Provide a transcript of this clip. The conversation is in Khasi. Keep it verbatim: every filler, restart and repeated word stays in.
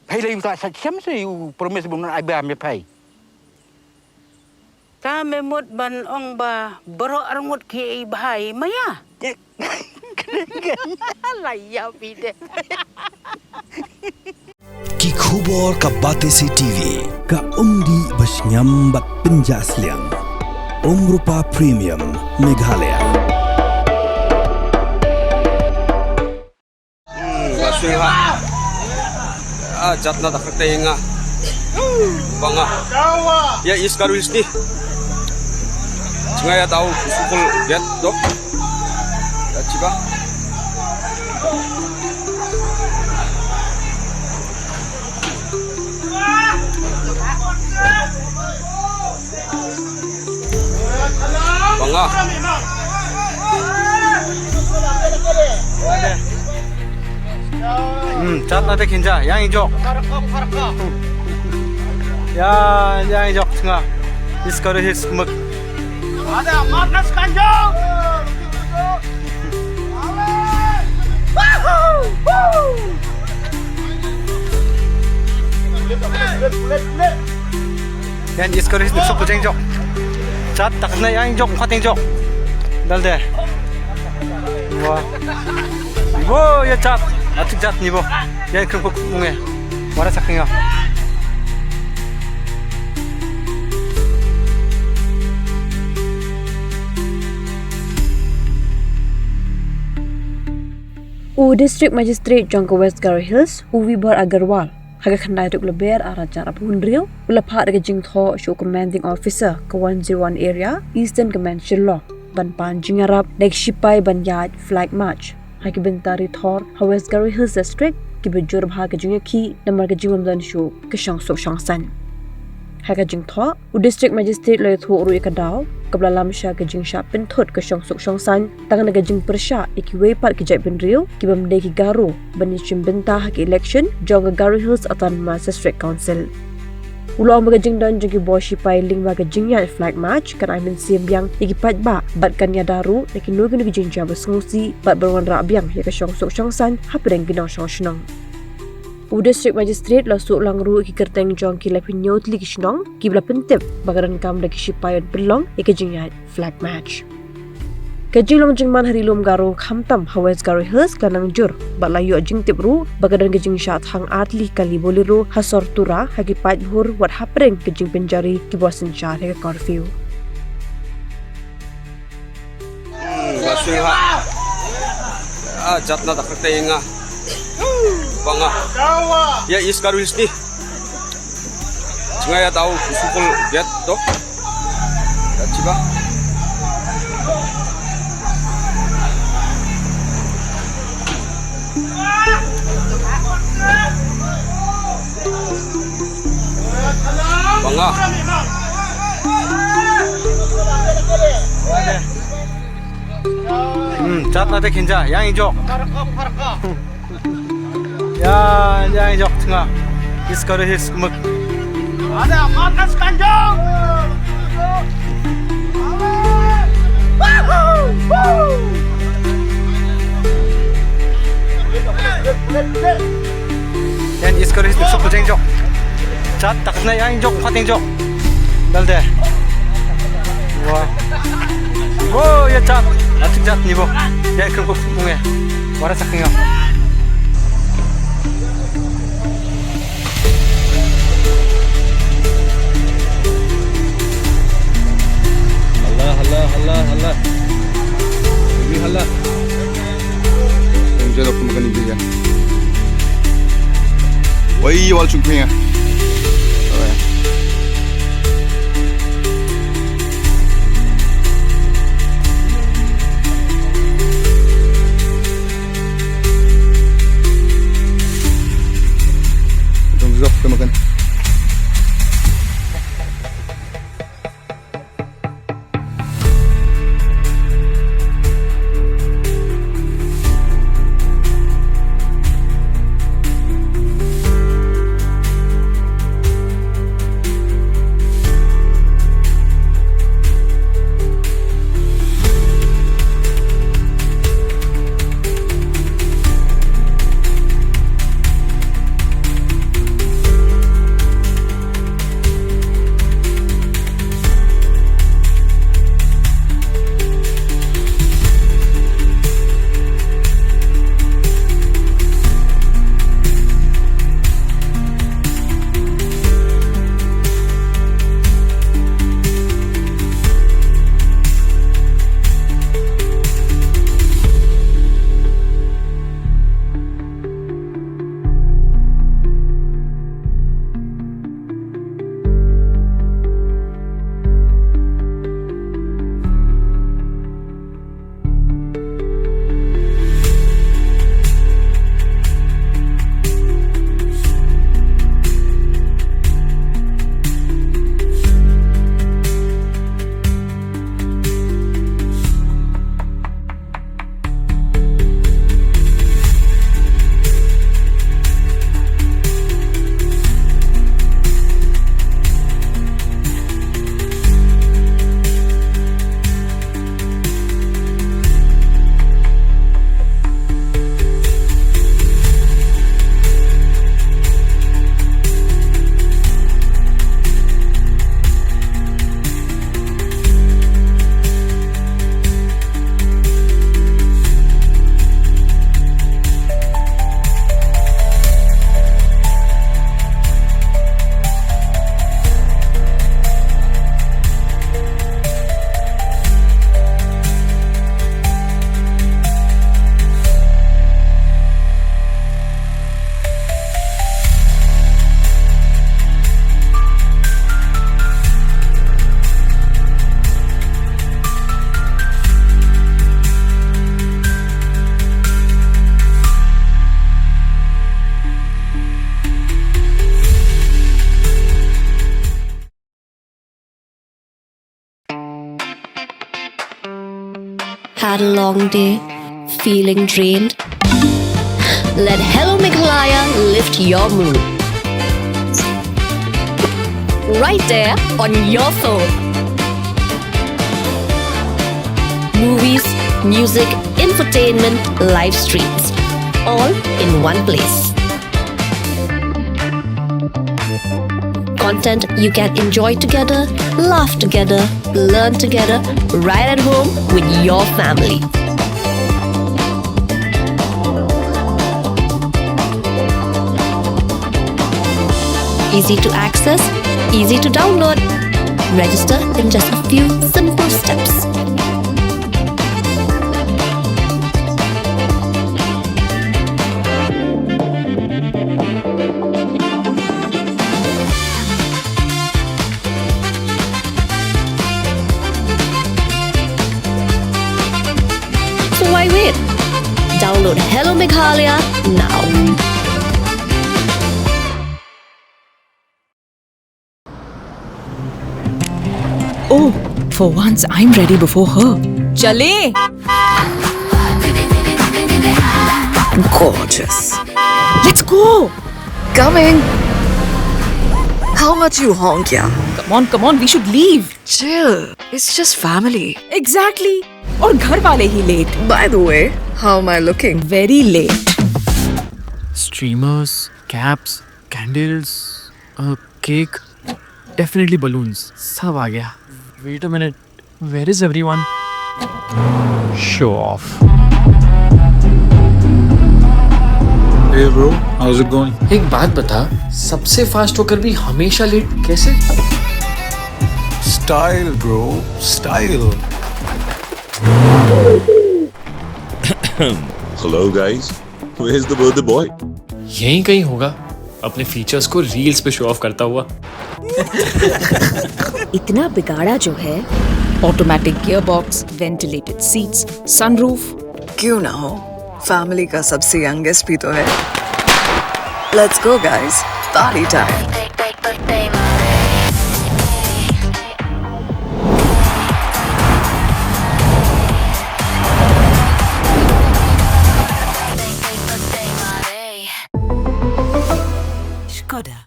Phai lei u ta sa shem se u promise bun ai ba me phai. Ta me mut ban ong ba baroh arngut ki ei bha ei maya. La ïa phi de. Ki khubor ka Batesi TV, ka umdih ba shngiam bad pynjah sliang. Umrupa Premium Meghalaya. Hmm, la sui ha. Ah, jat na da kate nga. Ba nga ïa East Garo Hills ni. Nga ïa tau sukul get dok. Ïa chiba. Ba nga. Hmm, chat na te khinja, yang ijok. Ya, yang ijok tengah. Iskar his mek. Ada Marnas Kanjong. Yan iskar is sok jeng jok. Chat tak na yang jok, khat yang jok. Dal de. Wah. Bo ya chat. Atik chat ni bo. Yan kung kung munge. Wara sak nga. U District Magistrate jong ka West Garo Hills, u Vibhor Agarwal, ha ka khyndai tarik Lber arhajar arphew hynriew, u la phah da ka jingthoh sha u Commanding Officer ka one zero one Area, Eastern Command Shillong, ban pan jingïarap na ki shipai ban ïaid flag march ha ki bynta ri thor ha West Garo Hills District, kiba jur bha ka jingïakhih namar ka jingbym don shuh ka shongsuk shongsaiñ. Ha ka jingthoh, u District Magistrate u la ïathuh ruh ïa ka daw kaba la lam sha ka jingshah pynthut ka shongsuk shongsaiñ tang na ka jingpyrshah ïa kiwei pat ki jaitbynriew kibym dei ki Garo ban ïashim bynta ha ka election jong ka Garo Hills Autonomous District Council. U la ong ba ka jingdon jong ki bor shipai lyngba ka jingïaid flag march kan ai mynsiem biang ïa ki paidbah bad kan ïada ruh na kino kino ki jingjia ba sngewsih bad ban wanrah biang ïa ka shongsuk shongsaiñ hapdeng ki nongshong shnong. U District Magistrate la shu lang ruh ïa ki kyrteng jong ki laiphew hynñiew tylli ki shnong kiba la pyntip ba ka donkam da ki shipai ban pynlong ïa ka jingïaid flag march. Ka jinglong jingman ha ri lum Garo khamtam ha West Garo Hills ka nang jur bad la ïoh jingtip ruh ba ka don ka jingshah thang ar tylli ki kali Bolero ha sor Tura ha ki paidbah wat hapdeng ka jingpynjari ki bor synshar ha ka curfew. Hmm, ba sui ha. Ah, jat na da kate nga. Ba nga ïa East Garo Hills ni. Nga ïa tau sukul get dok. Ïa chiba. Ba nga. Hmm, chat na te khinja, yang ijok. Ya, yang ijok tengah. Iskar his mek. Ada Markas Kanjong. Yan iskar is duk suk jeng jok. Chat tak na yang jok, khat yang jok. Dal de. Wah. Wo, ya chat. Atik chat ni bo. Ya kru kru munge. Wara sak ni. Hala, hala, hala, hala. Ini hala. Yang jorok makan ini ya. Wai, wal sungkunya. Dong zok tu makan. Had a long day, feeling drained? Let Hello Meghalaya lift your mood. Right there on your phone. Movies, music, entertainment, live streams, all in one place. Content you can enjoy together, laugh together, learn together, right at home with your family. Easy to access, easy to download. Register in just a few simple steps. So why wait? Download Hello Meghalaya now. Oh, for once I'm ready before her. चले। Gorgeous. Let's go. Coming. How much you honk, yeah? Come on, come on, we should leave. Chill. It's just family. Exactly. और घर वाले ही late. By the way, how am I looking? Very late. Streamers, caps, candles, a cake, definitely balloons. सब आ गया. Wait a minute. Where is everyone? Show off. Hey bro, how's it going? एक बात बता, सबसे फास्ट होकर भी हमेशा लेट कैसे? Style bro, style. Hello guys, where's the birthday boy? यहीं कहीं होगा, अपने फीचर्स को रील्स पे शो ऑफ करता हुआ. इतना बिगाड़ा जो है. Automatic gearbox, ventilated seats, sunroof. क्यों ना हो, फैमिली का सबसे यंगेस्ट भी तो है. Let's go guys, party time. Skoda.